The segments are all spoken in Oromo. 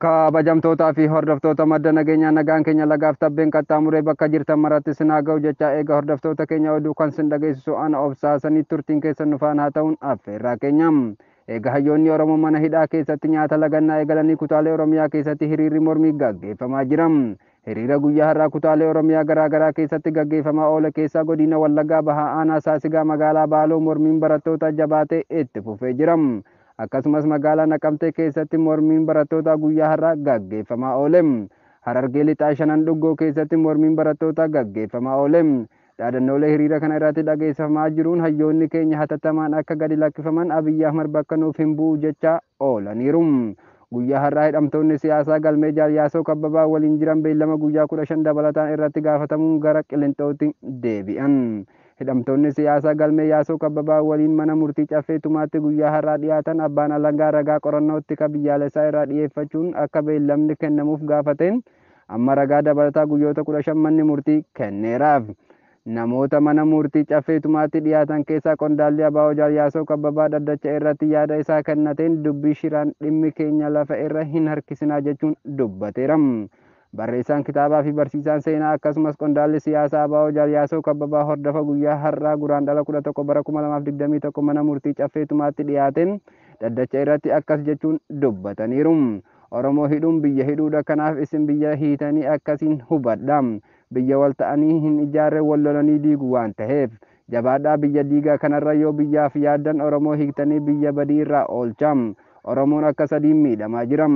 Kabajamtootaa fi hordoftoota madda nageenyaa, nagaan keenya lagaaf tabbeen qaxxaamuree bakka jirtan maratti sinaa ga'u jecha, eega hordoftoota keenya oduu kan sin dhageessisu ana obsaasanii, turtiin keessan nufaan haa ta'uun affeerraa keenya. Eega hayyoonni Oromoo mana hidhaa keessatti nyaata lagannaa eegalanii, kutaalee Oromiyaa keessatti hiriirri mormii gaggeeffamaa jira. Hiriira guyyaa har'aa kutaalee Oromiyaa garaa garaa keessatti gaggeeffamaa oole keessaa godina Wallaggaa Bahaa aanaa Saasigaa magaalaa Baaloo mormiin barattoota jabaatee itti fufee jira. Akkasumas magaalaa Naqamtee keessatti mormiin barattoota guyyaa har'aa gaggeeffamaa oole. Harargee Lixaa Shanan Dhuggoo keessatti mormiin barattoota gaggeeffamaa oole. Dhaadannoolee hiriira kana irratti dhageessifamaa jiruun hayyoonni keenya hatattamaan akka gadi lakkifaman, Abiyyi Ahmad bakka nuuf hin bu'u jecha oolaniiru. Guyyaa har'aa hidhamtoonni siyaasaa galmee Jaal Yaasoo Kabbabaa waliin jiran beellama guyyaa 15 dabalataan irratti gaafatamuun gara Qilinxootti deebi'an. Hidhamtoonni siyaasaa galmee Yaasoo Kabbabaa waliin mana murtii Caffee Tumaatti guyyaa har'aa dhiyaatan, abbaan alangaa ragaa qorannootti ka biyyaalessaa irraa dhiyeeffachuun akka beellamni kennamuuf gaafateen amma ragaa dabalataa guyyoota 15 manni murtii kenneeraaf. Namoota mana murtii Caffee Tumaatti dhiyaatan keessaa qondaalli ABO Jaal Yaasoo Kabbabaa dhaddacha irratti yaada isaa kennateen dubbii shiraan dhimmi keenya lafa irra hin harkisinaa jechuun dubbateera. Barreessaan kitaabaa fi barsiisaan seenaa akkasumas qondaalli siyaasaa ABO Jaal Yaasoo Kabbabaa hordofa guyyaa har'aa Guraandhala 11 bara 2021 mana murtii Caffee Tumaatti dhiyaateen dhaddacha irratti akkas jechuun dubbataniiru. Oromoo hidhuun biyya hidhuudha, kanaaf isin biyya hiitanii akkasiin hubadha. Biyya wal ta'anii hin ijaarre wal lolanii diigu waan ta'eef. Jabaadhaa biyya diigaa kanarra, yoo biyyaaf yaaddan Oromoo hiiktanii biyya badii irraa oolcha. Oromoon akka sadiin miidhamaa jira.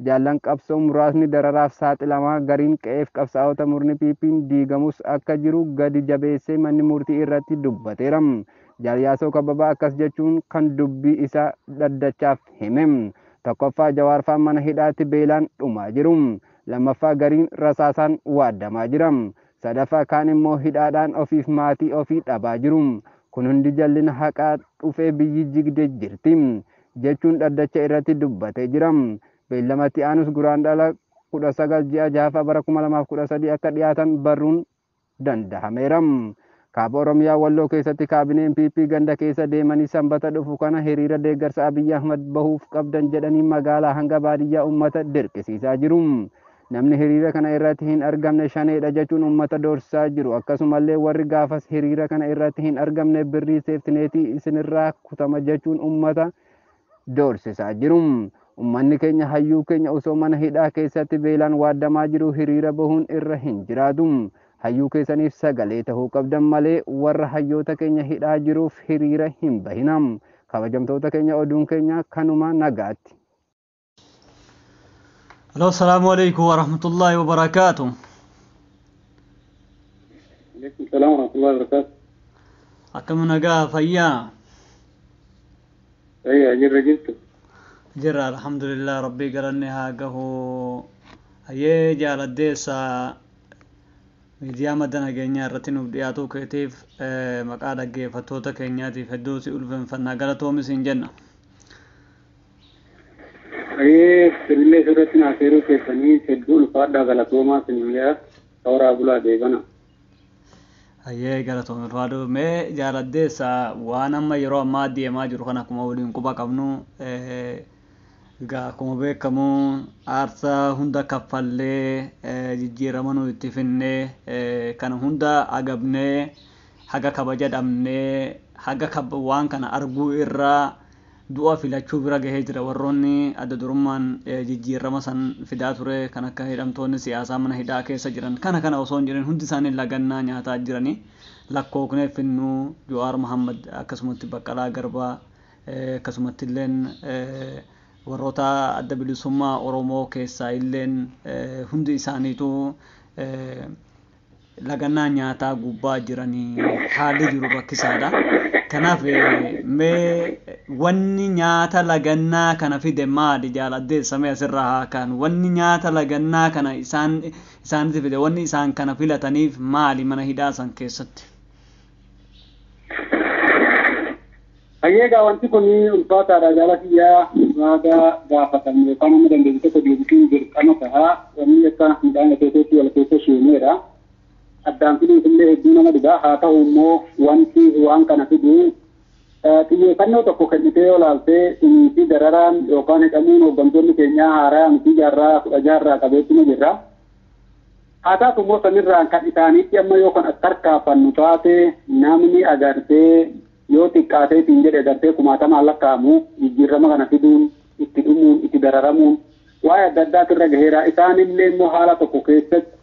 Jaallan qabsoo muraasni dararaaf saaxilamaa, gariin qe'eef qabsaa'ota murni PP'n diigamus akka jiru gadi jabeessee manni murtii irratti dubbateera. Jaal Yaasoo Kabbabaa akkas jechuun kan dubbii isaa dhaddachaaf hime. Tokkoffaa, Jawaarfaan mana hidhaatti beelaan dhumaa jiru. Lammaffaa, gariin rasaasaan waaddamaa jira. Sadaffaa, kaan immoo hidhaadhaan ofiif maatii ofii dhabaa jiru. Kun hundi jallina haqaa dhufee biyyi jigde jirti jechuun dhaddacha irratti dubbatee jira. Beellamatti aanus Guraandhala 19 ji'a 6ffaa bara 2013 akka dhiyaatan barruun dandahameera. Kaaba Oromiyaa Walloo keessatti kaabineen PP ganda keessa deemanii Sanbata dhufu kana hiriira deeggarsa Abiyyi Ahmad bahuuf qabdan jedhanii magaalaa hanga baadiyyaa uummata dirqisiisaa jiru. Namni hiriira kana irratti hin argamne shaneedha jechuun uummata doorsisaa jiru. Akkasumallee warri gaafas hiriira kana irratti hin argamne birrii seeftineetii isinirraa kutama jechuun uummata doorsisaa jiru. Uummanni keenya hayyuu keenya osoo mana hidhaa keessatti beelaan waaddamaa jiru hiriira bahuun irra hin jiraatu. Hayyuu keessaniif sagalee ta'uu qabdan malee warra hayyoota keenya hidhaa jiruuf hiriira hin bahina. Kabajamtoota keenya, oduun keenya kanuma, nagaatti. Hello, assalamu alaikum wa rahmatullahi wa barakatuh. Alaikum salaam wa rahmatullahi wa barakatuh. Akkam, nagaa, fayyaa? Ayya, jirra, jirtu. Jirra, alhamdulillah, rabbii galanni haa gahu. Hayyee, jaaladdeessa miidiyaa madda nageenyaa irratti nuuf dhiyaatuu keetiif maqaa dhaggeeffattoota keenyaatiif hedduu si ulfeeffannaa, galatoomis hin jenna. Ayyee, sirrillee sirratti naaf heeruu keessanii hedduu ulfaadhaa, galatoomaa sinillee, toraa bulaa deebana. Hayyee, galatoom, ulfaadhu. Mee jaaladdeessa, waan amma yeroo ammaa deemaa jiru kana akkuma waliin quba qabnu, egaa akkuma beekamu aarsaa hunda kaffallee jijjiirama nu itti finnee kana hunda agabnee, haga kabaja dhabnee, haga waan kana arguu irraa du'a filachuu bira gahee jira. Warroonni adda durummaan jijjiirama san fidaa ture kan akka hidhamtoonni siyaasaa mana hidhaa keessa jiran kana osoo hin jirin hundi isaanii lagannaa nyaataa jiranii lakkoofnee finnuu, Jawaar Muhammad, akkasumatti Baqqalaa Garbaa, akkasumatti illeen warroota Adda Bilisummaa Oromoo keessaa illeen hundi isaaniitu lagannaa nyaataa gubbaa jiranii, haalli jiru rakkisaadha. Kanaaf mee wanni nyaata lagannaa kana fide maali, jaaladdeessamee asirraa haa kaanu? Wanni nyaata lagannaa kana isaan isaanitti fide, wanni isaan kana filataniif maali mana hidhaa san keessatti? Hayyeegaa, wanti kun ulfaataadha, jaala kiyyaa, waagaa gaafatamne yookaan nama dandeessu tokko deebisuun dirqama tahaa. Wanni akka midhaan ateeteetti wal keessa sheeneedha. Addaan fiduuf illee hedduu nama dhiba. Haa ta'u immoo wanti waan kana fidu Xiyyeeffannoo tokko kennitee yoo laaltee fi dararaan yookaan hidhamuun hooggantoonni keenyaa haaraa miti jaarraa 16rraa qabeettuma jirra. Haa taatu immoo sanirraan kan isaaniitti amma yoo kan as tarkaanfannu taate namni agartee yoo xiqqaateetiin jedhe agartee kumaatamaan lakkaa'amu jijjiirama kana fiduun itti dhumuun itti dararamuun waa'ee adda addaatu irra gaheera. Isaanillee immoo haala tokko keessatti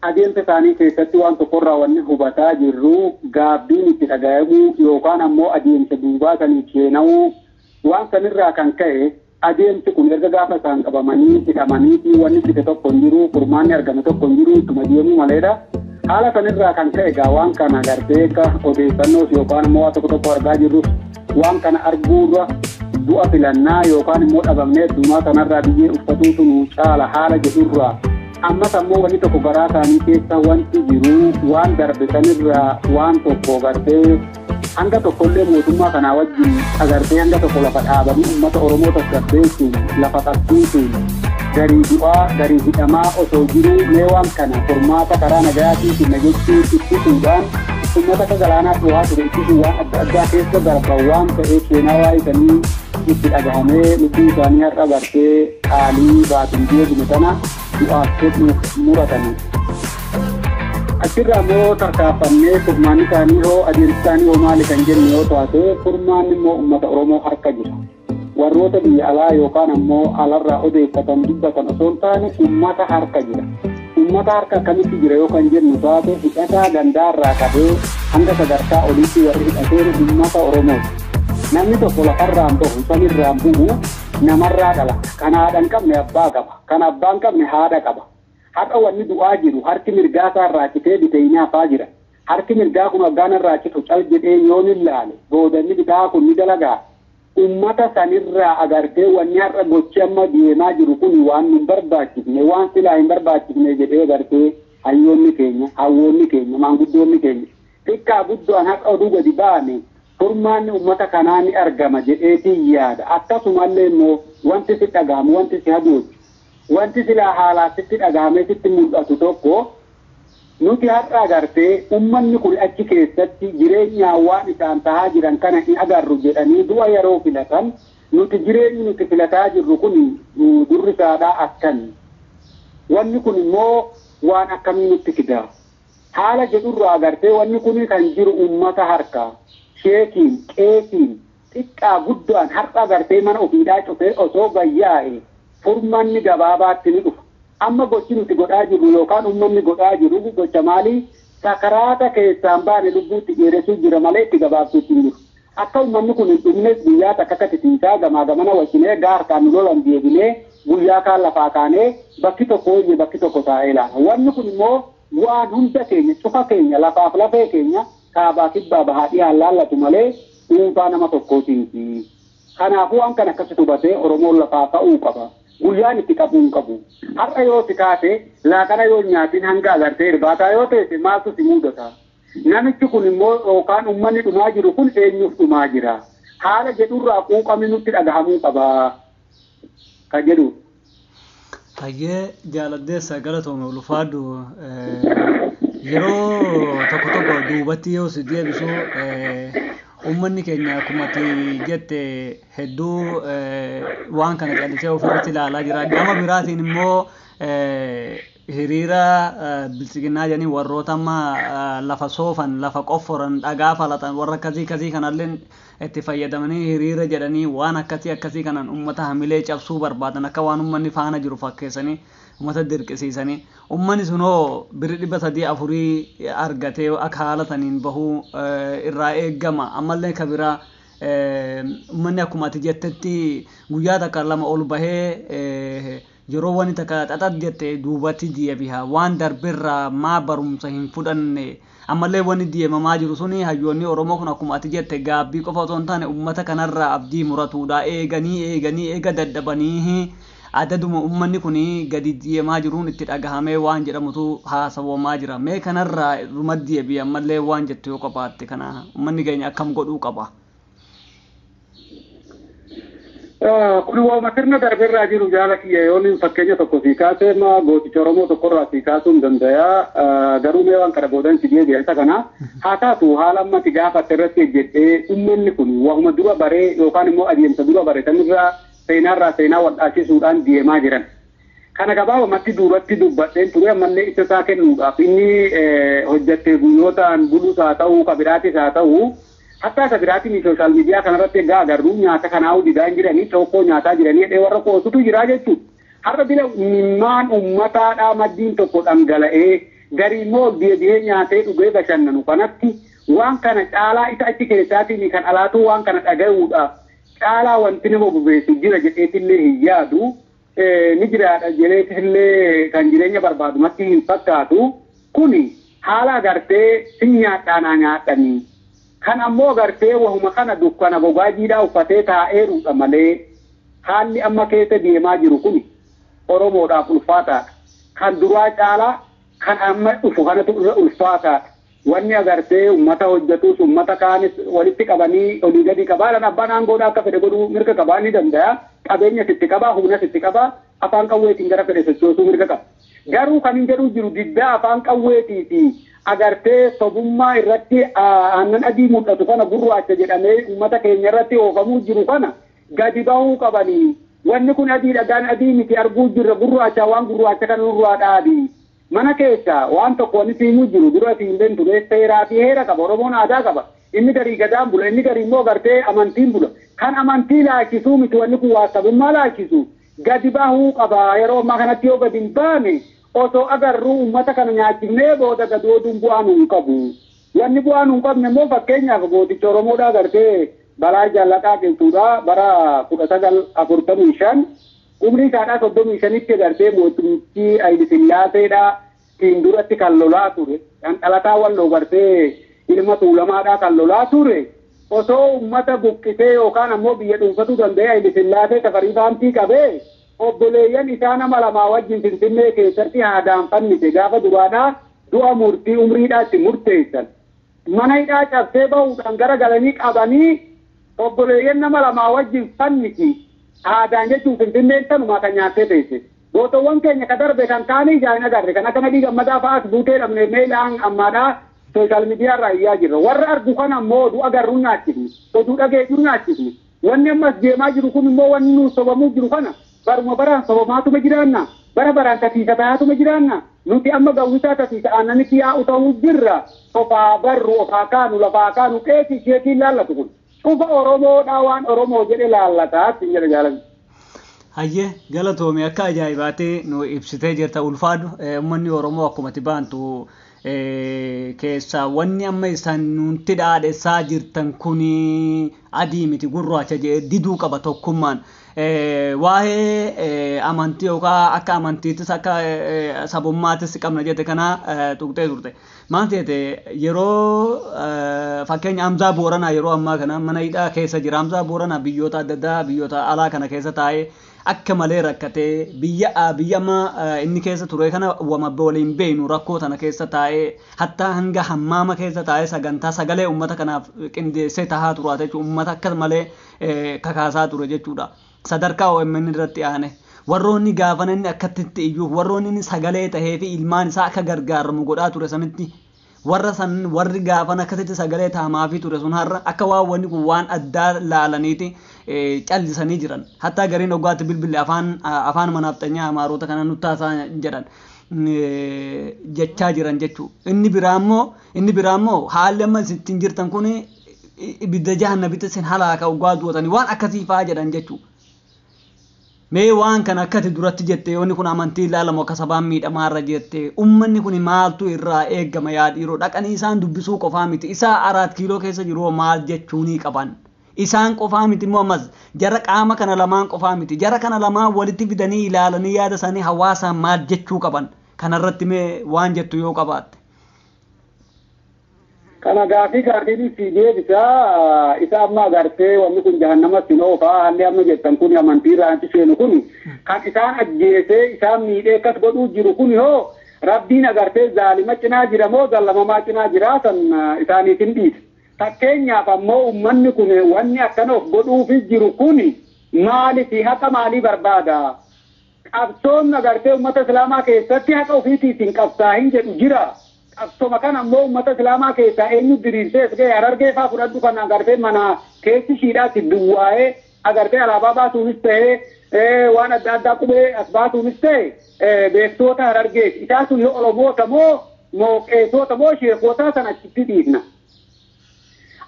adeemsa isaanii keessatti waan tokkorraa wanni hubataa jirru gaabbiin itti dhaga'amuu yookaan ammoo adeemsa duubaa saniif seena'uu waan sanirraa kan ka'e adeemsi kun erga gaafa isaan qabamanii hidhamanii fi wanni fide tokko hin jiru furmaanni argame tokko hin jiru ittuma deemuu maleedha. Haala sanirraa kan ka'e egaa waan kana agartee akka odeeffannoos yookaan immoo waan tokko tokko argaa jirrus waan kana arguurra du'a filannaa yookaan immoo dhabamnee addunyaa kanarraa biyyee uffatuutu nu caala haala jedhurraa ammas ammoo wanni tokko garaa isaanii keessa wanti jiru waan darbe sanirraa waan tokko gartee hanga tokkollee mootummaa kanaa wajjin agartee hanga tokko lafa dhaabanii uummata Oromoo tasgabbeessuun lafa qabsiisuun garii du'aa garii hidhamaa osoo jiruu mee waan kana furmaata karaa nagayaatiin finna jechuu ittisuudhaan uummata akka galaanaa dhuhaa ture ittisuu waan adda addaa keessa darban waan ta'eef seenaa waa isanii itti dhagahamee lubbuu isaanii har'a bartee qaalii baatun deebinu tana du'aaf kennuuf muratanii. Achirraa immoo tarkaanfannee furmaanni isaanii hoo adeemsi isaanii hoo maali kan jennu yoo taate furmaanni immoo uummata Oromoo harka jira. Warroota biyya alaa yookaan ammoo alarraa odeeffatan dubbatan osoo hin taane uummata harka jira. Uummata harka akkamitti jira yoo kan jennu taate hidhataa gandaarraa qabee hanga sadarkaa oliitti warri hidhateen uummata Oromooti. Namni tokko lafarraan bahu samirraan bu'u namarraa dhala. Kan haadha hin qabne abbaa qaba. Kan abbaa hin qabne haadha qaba. Har'a wanni du'aa jiru harki mirgaa isaarraa citee bitee nyaafaa jira. Harki mirgaa kun waggaan irraa citu cal jedhee yoon hin laale boodanni bitaa kun ni dalagaa. Uummata sanirraa agartee wanni har'a gochi amma deemaa jiru kun waan nu barbaachifne waan silaa hin barbaachifne jedhee agartee hayyoonni keenya hawwoonni keenya maanguddoonni keenya xiqqaa guddaan har'a oduu gadi baane furmaanni uummata kanaa ni argama jedheetiin yaada. Akkasumallee immoo wanti si dhaga'amu wanti si hadoochu wanti silaa haalaa sitti dhagahamee sitti mul'atu tokko nuti har'a agartee uummanni kun achi keessatti jireenyaan waan isaan tahaa jiran kana hin agarru jedhanii du'a yeroo filatan nuti jireenyi nuti filataa jirru kun durri isaadhaa akkami. Wanni kun immoo waan akkamii nutti fida. Haala jedhurraa agartee wanni kun kan jiru uummata harkaa sheekiin qeesiin xiqqaa guddaan har'a agartee mana ofiidhaa cufee osoo bayyaa'e furmaanni gabaabaatti ni dhufa. Amma gochi nuti godhaa jirru yookaan uummanni godhaa jiru gocha maalii sakaraata keessaan baane lubbuutti dheeressuu jira malee itti gabaabsuutti hin jiru. Akka uummanni kun hin dhumnes guyyaa takka akka titiisaa gamaa gamana wajjinee gaarkaan nu lolan deebinee guyyaa kaan lafaa kaanee bakki tokko hojii bakki tokko taa'ee ilaala. Wanni kun immoo waan hunda keenya cufa keenya lafaaf lafee keenya kaabaa kibbaa bahaa dhiyaan laallatu malee dhuunfaa nama tokkootiiti. Kanaafuu waan kana akkasitti hubatee Oromoon lafaa ka'uu qaba. Guyyaan itti qabuu hin qabu. Har'a yoo si kaate laaqana yoo nyaatiin hanga agartee irbaataa yoo teesse maaltu si mudata? Namichi kun immoo yookaan uummanni dhumaa jiru kun eenyuuf dhumaa jira? Haala jedhurraa quuqamni nutti dhagahamuu qaba. Kan jedhu. Hayyee jaaladdeessa galatoome ulfaadhu yeroo tokko tokko duubatti yoo si deebisu uummanni keenya akkuma ati jette hedduu waan kana callisee ofirratti ilaalaa jira. Gama biraatiin immoo hiriira bilchiginnaa jedhanii warroota amma lafa soofan, lafa qofforan, dhagaa falatan warra akkasii akkasii kanallee itti fayyadamanii hiriira jedhanii waan akkasii akkasii kanaan uummata hamilee cabsuu barbaadan akka waan uummanni faana jiru fakkeessanii uummata dirqisiisanii uummanni sunoo birri 300-400 argatee akka haala saniin bahuu irraa eeggama. Ammallee ka biraa uummanni akkuma ati jettetti guyyaa takka lama ol bahee yeroo wanni takka xaxat jette duubatti deebi'a. Waan darbirraa maa barumsa hin fudhanne ammallee wanni deemamaa jiru suni hayyoonni Oromoo kun akkuma ati jette gaabbii qofa osoo hin taane uummata kanarraa abdii muratuudha. Eeganii eeganii eega dadhabanii adaduma uummanni kun gadi deemaa jiruun itti dhagahamee waan jedhamutu haasawamaa jira. Mee kanarraa dhuma deebi'a ammallee waan jettu yoo qabaatte kana uummanni keenya akkam godhuu qaba? Kun waanuma sirna darbeerraa jiru jaala kiyya yoon fakkeenya tokko sii kaasee ma gooticha Oromoo tokkorraa sii kaasuu hin danda'a. Garuu mee waan kana boodan si deebi'a isa kana. Haa taatu haala amma si gaafatte irratti hojjedhee uummanni kun waanuma dura baree yookaan immoo adeemsa dura bare sanirraa seenaarraa seenaa wal dhaabsisuudhaan deemaa jiran. Kana gabaabumatti duubatti dubbadheen ture ammallee ibsa isaa kennuudhaaf inni hojjattee guyyootaan bulus haa ta'uu kabiraatis haa ta'uu hatta isa biraatiin sooshaal miidiyaa kanarratti egaa agarru nyaata kanaa didaa hin jiranii tokko nyaataa jiranii jedhee warra qoosutu jira jechuudha. Har'a bila mimmaan uummataadhaa maddiin tokko dhangala'ee garii immoo deebi'ee nyaatee dhugee bashannanu kanatti waan kana caalaa isa achi keessaatiin kan alaatuu waan kana dhaga'uudhaaf caalaa wanti nama bobeessu jira jedheetillee hin yaadu. Ni jiraadha jedheetillee kan jireenya barbaadumatti hin fakkaatu kuni haala agartee sin nyaadhaanaa nyaadhanii. Kan ammoo agartee wahuma kana dukkana gogaa jiidhaa uffatee taa'eerudha malee haalli amma keessa deemaa jiru kun Oromoodhaaf ulfaataadha. Kan duraa caalaa kan amma dhufu kanatu irra ulfaataadha. Wanni agartee uummata hojjetus uummata kaanis walitti qabanii olii gadi qabaa abbaan aangoodhaa akka fedhe godhuu mirga qabaa ni danda'a. Qabeenya sitti qabaa humna sitti qabaa afaan qawweetiin gara fedhe sochoosuu mirga qaba. Garuu kan hin jedhu jiru diddaa afaan qawweetii fi agartee sobummaa irratti aannan adii mul'atu kana gurraacha jedhamee uummata keenya irratti oofamuu jiru kana gadi bahuu qabanii. Wanni kun adii dhagaan adii miti arguu jirra gurraacha waan gurraacha kana nurraa dhaabi. Mana keessa waan tokko wanni siimuu jiru dura siin ture seeraa fi heera qaba Oromoon aadaa qaba. Inni garii gadaan bula inni garii immoo agartee amantiin bula. Kan amantii laachisuu miti wanni kun waa sabummaa laachisu gadi bahuu qaba yeroo ammaa kanatti yoo gadi hin baane osoo agarruu uummata kana nyaachifnee booda gadi oduun bu'aa nuun qabu. Wanni bu'aa nuun qabne immoo fakkeenyaaf gooticha Oromoodhaa agartee balaa jaallataa qilxuudhaa bara 1945 umrii isaadhaa 35tti agartee mootummichi Haayile Sillaaseedhaa ittiin duratti kan lolaa ture. Kan dhalataa walloo gartee ilma tuulamaadhaa kan lolaa ture. Osoo uummata buqqisee yookaan ammoo biyya dhuunfatuu danda'e Haayile Sillaasee Tafarii Baantii qabee obboleeyyan isaa nama lamaa wajjin Finfinnee keessatti haadaan fannise gaafa duraadhaa du'a murtii umriidhaa itti murteessan. Mana hidhaa cabsee bahuudhaan gara galanii qabanii obboleeyyan nama lamaa wajjin fannisi haadaan jechuun Finfinneen tanumaa kan nyaattee teesse. Gootowwan keenya ka darbe kan kaanii ijaan agarre kan akka Nadhii Gammadaa fa'aas buutee dhabne meelaan ammaadhaa sooshaal miidiyaa irraa iyyaa jirra. Warra argu kana ammoo oduu agarruu nyaachifne oduu dhageessuu nyaachifne. Wanni ammas deemaa jiru kun immoo wanni nuuf sobamuu jiru kana baruma baraan sobamaatuma jiraanna bara baraan tatiisa taatuma jiraanna nuti amma gawwisaa tatiisa aannanitti yaa'u ta'uu jirra. Ofaa barru ofaa kaanu lafaa kaanu qeesii isheetiin laallatu kun cufa Oromoodhaa waan Oromoo jedhe laallataa ittiin jedha jaalanni. Hayyee galatoome akka ajaa'ibaatti nu ibsitee jirta ulfaadhu uummanni Oromoo akkumatti baantu keessaa wanni amma isaan nuti dhaadhessaa jirtan kuni adii miti gurraacha jedhee diduu qaba tokkummaan. Waa'ee amantii yookaan akka amantiittis akka sabummaattis qabna jette kana tuqxee turte. Maal ta'e yeroo fakkeenya Hamzaa Booranaa yeroo ammaa kana mana hidhaa keessa jira. Hamzaa Booranaa biyyoota adda addaa biyyoota alaa kana keessa taa'ee akka malee rakkatee biyya amma inni keessa ture kana waliin beeknu rakkoo tana keessa taa'ee hattaa hanga hammaama keessa taa'ee sagantaa sagalee uummata kanaaf qindeessee tahaa turaate jechuudha. Uummata akka malee kakaasaa ture jechuudha. Sadarkaa OMN irratti aane warroonni gaafa inni akkatti iyyuu warroonni inni sagalee tahee fi ilmaan isaa akka gargaaramu godhaa ture sanitti warra san warri gaafan akkasitti sagalee taamaafii ture sun har'a akka waan wanni kun waan addaa laalaniiti callisanii jiran. Hattaa gariin hoggaatti bilbilli afaan manaafxanyaa amaarota kana nuttaasaa jedhan jechaa jiran jechuudha. Inni biraammoo haalli amma ittiin jirtan kun ibidda jahannabitti isin halaaka hoggaa du'atanii waan akkasii fa'aa jedhan jechuudha. Mee waan kana akkati duratti jette yoonni kun amantii ilaalamu akka sabaan miidhamaarra jette uummanni kun maaltu irraa eegama yaa dhiiroo dhaqanii isaan dubbisuu qofaa miti isaa 4 kiiloo keessa jiru maal jechuunii qaban isaan qofaa miti immoo ammas jara qaama kana lamaan qofaa miti jara kana lamaan walitti fidanii ilaalanii yaada isaanii hawaasaan maal jechuu qaban kanarratti mee waan jettu yoo qabaatte. Kana gaafii gaafii fi deebisaa isa amma agartee wanni kun jahannamatti hin oofaa haalli amma jettan kun amantii irraa anti seenu kun kan isaan ajjeesee isaan miidhee akkas godhuu jiru kun yoo rabbiin agartee zaalima cinaa jira moo zallamamaa cinaa jira san isaaniif hin dhiisa. Fakkeenyaaf ammoo uummanni kun wanni akkana of godhuufi jiru kun Maaliif haqa maalii barbaada? Qabsoon agartee uummata islaamaa keessatti haqa ofiitiif qabsaahin jedhu jira. Qabsoma kana ammoo uummata islaamaa keessaa eenyu diriirsee as ga'e Harargee fa'aa fudhadhu kan agartee mana keessi shiidhaatti duwwaa'ee agartee alaabaa baasuunis ta'ee waan adda addaa qubee as baasuunis ta'e beektoota Harargeeti. Isaan sun yoo Oromoota moo qeessota moo sheekota sana achitti dhiifna.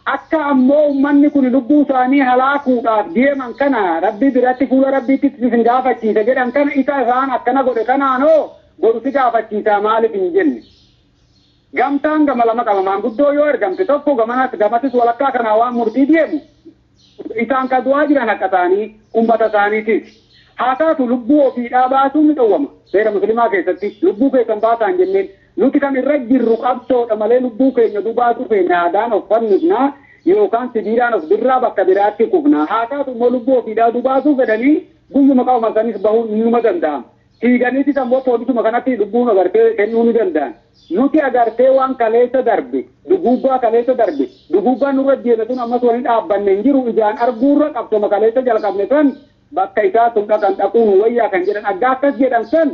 Akka ammoo uummanni kun lubbuu isaanii halaakuudhaaf deeman kana rabbii biratti fuula rabbiitti isin gaafachiisa jedhan kana isa isaan akkana godhe kanaanoo godhu si gaafachiisa maaliif hin jenne. Gamtaan gama lama qaba maanguddoo yoo ergamte tokko gamanas gamatis walakkaa kanaa waan murtii deemu isaan ka du'aa jiran akka isaanii uummata isaaniitiif. Haa taatu lubbuu ofiidhaa baasuun ni dhowwama. Seera musliimaa keessatti lubbuu keessan baasaan jenneen nuti kan irra jirru qabsoodha malee lubbuu keenya dubaatu keenya aadaan of fannifnaa yookaan sibiilaan of birraa bakka biraatti kufnaa. Haa taatu immoo lubbuu ofiidhaa dubaasuu fedhanii guyyuma qabama sanis bahuun nima danda'ama. Fiiganiitis ammoo poolisuma kanatti lubbuun agartee kennuu ni danda'an. Nuti agartee waan kaleessa darbe, duguuggaa kaleessa darbe, duguuggaa nurra deeme sun ammas waliin dhaabbanne hin jiru ijaan arguurra qabsoma kaleessa jalqabne san bakka isaa sun dhaqan dhaquun wayyaa kan jedhan aggaa akkas jedhan san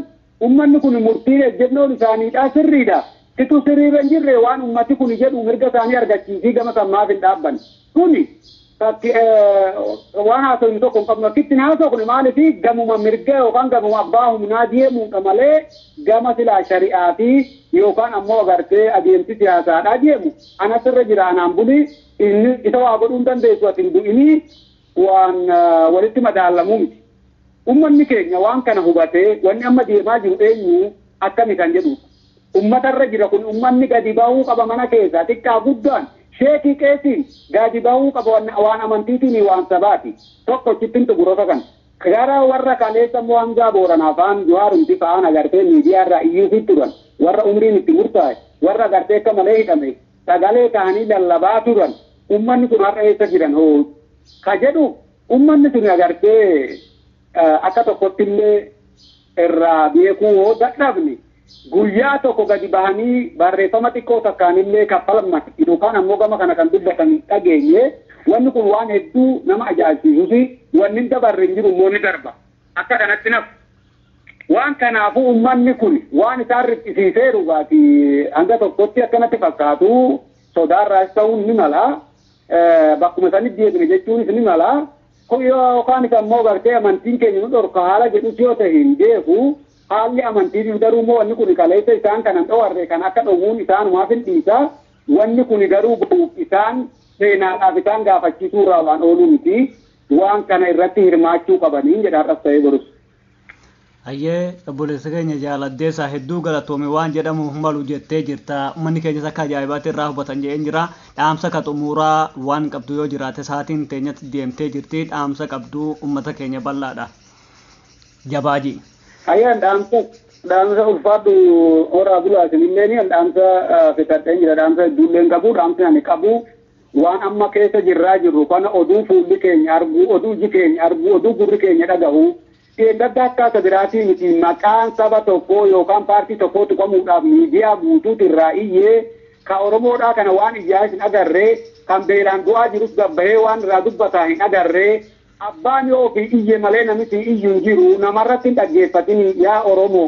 ummanni kun murtiin ejjennoon isaaniidha sirriidha. Situ sirriirra hin jirre waan ummati kun jedhu mirga isaanii argachiisii gama san maaf hin dhaabbanne. Kuni waan haasofnu tokko hin qabnu akkitti haasofnu maaliif gamuma mirga yookaan gamuma abbaa humnaa deemuudha malee gama silaa shari'aa fi yookaan ammoo agartee adeemsi siyaasaadhaa deemu. Anasirra jira anaan buli inni isa waa godhuu hin dandeessu ati hin du'inii waan walitti madaalamuu miti. Uummanni keenya waan kana hubatee wanni amma deemaa jiru eenyu akkami kan jedhu. Uummatarra jira kun uummanni gadi bahuu qaba mana keessaa xiqqaa guddaan sheekii qeesiin gadi bahuu qaba waan amantiitiin waan sabaati. Tokko chittiin xumurota kan. Gara warra kaleessa immoo hangaa Booranaa fa'aan Jawaarumti fa'aan agartee miidiyaa irraa iyyuu turan warra umriin itti murtaa'e warra agartee akka malee hidhame sagalee ta'anii lallabaa turan uummanni kun har'a eessa jiran hoo ka jedhu uummanni sun agartee akka tokkotti illee irraa beekuu hoo dadhabne guyyaa tokko gadi bahanii barreeffama xiqqoo takkaanillee kaffalaman yookaan ammoo gama kana kan dubbatan dhageenye wanni kun waan hedduu nama ajaa'ibsiisuufi wanni dabarre hin jiru immoo ni darba akka kanatti nafu. Waan kanaafuu uummanni kun waan isaan riqqisiiseeru baati hanga tokkotti akkanatti fakkaatu sodaarraas ta'uun ni mala bakkuma sanitti deebine jechuunis ni mala yookaan isa immoo gartee amantiin keenya nu dhorka haala jedhus yoo ta'e hin beeku. Haalli amantiin garuu immoo wanni kun kaleessa isaan kanan dhowarre kan akka dhowwuun isaanumaaf hin dhiisa. Wanni kun garuu isaan seenaadhaaf isaan gaafachiisuu irraa waan ooluu miti. Waan kana irratti hirmaachuu qabaniin jedha har'as ta'ee borus. Ayyee obboleessa keenya jaaladdeessaa hedduu galatoome waan jedhamu malu jettee jirta. Uummanni keenyas akka ajaa'ibaatti irraa hubatan jedheen jira. Dhaamsa ka xumuraa waan qabdu yoo jiraate sa'aatiin teenyatti deemtee jirti. Dhaamsa qabdu uummata keenya bal'aadha. Jabaaji. Ayyaan dhaamsa ulfaadhu horaa bulaa isinillee dhaamsa fixadheen jira. Dhaamsa hedduullee hin qabu. Dhaamsi ani qabu waan amma keessa jirraa jirru kana oduu fuulli keenya arguu, oduu iji keenya arguu, oduu gurri keenya dhagahu. Gadda akka biraatii miti maqaan saba tokkoo yookaan paartii tokkoo tuqamuudhaaf miidiyaa guutuutu irraa iyyee ka Oromoodhaa kana waan iyyaa hin agarree kan beelaan du'aa jirus gabbahee waan irraa dubbataa hin agarree abbaan yoo ofii iyye malee namichi iyyu hin jiru namarratti hin dhaggeeffatin yaa Oromoo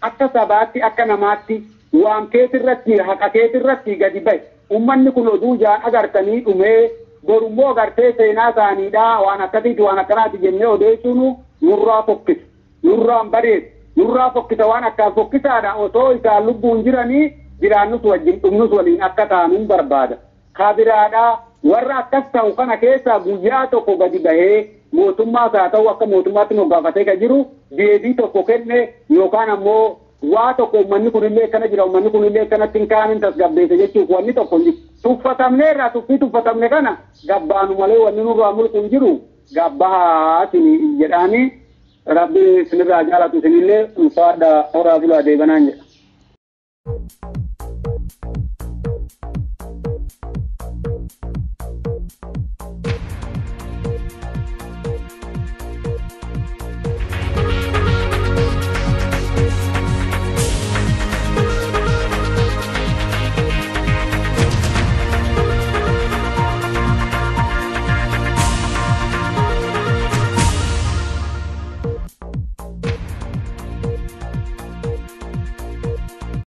akka sabaatti akka namaatti waan keetirratti haqa keetirratti gadi bahe uummanni kun oduu jaan agartanii dhumee borummoo agartee seenaa isaaniidhaa waan akkasiiti waan akkanaati jennee odeessuunu nurraa fokkisa nurraan bareedu nurraa fokkisa waan akkaan fokkisaadha otoo isaan lubbuun jiranii jiraannus wajjin dhumnus waliin akka taanuun barbaada. Kabiraadhaa warra akkas ta'u kana keessaa guyyaa tokko gadi bahee mootummaas haa ta'u akka mootummaatti nu gaafatee kan jiru deebii tokko kenne yookaan ammoo waa tokko uummanni kunillee akkana jira uummanni kunillee akkanatti hin kaanin tasgabbeesse jechuuf wanni tokko hin jiru. Tuffatamne irraa tuffii tuffatamne kana gabbaanu malee wanni nurraa mulqu hin jiru gabbahaa jedhaanii rabbi isinirraa jaalatu isinillee ulfaadha horaa bulaa deebanaan jedha. Thank you.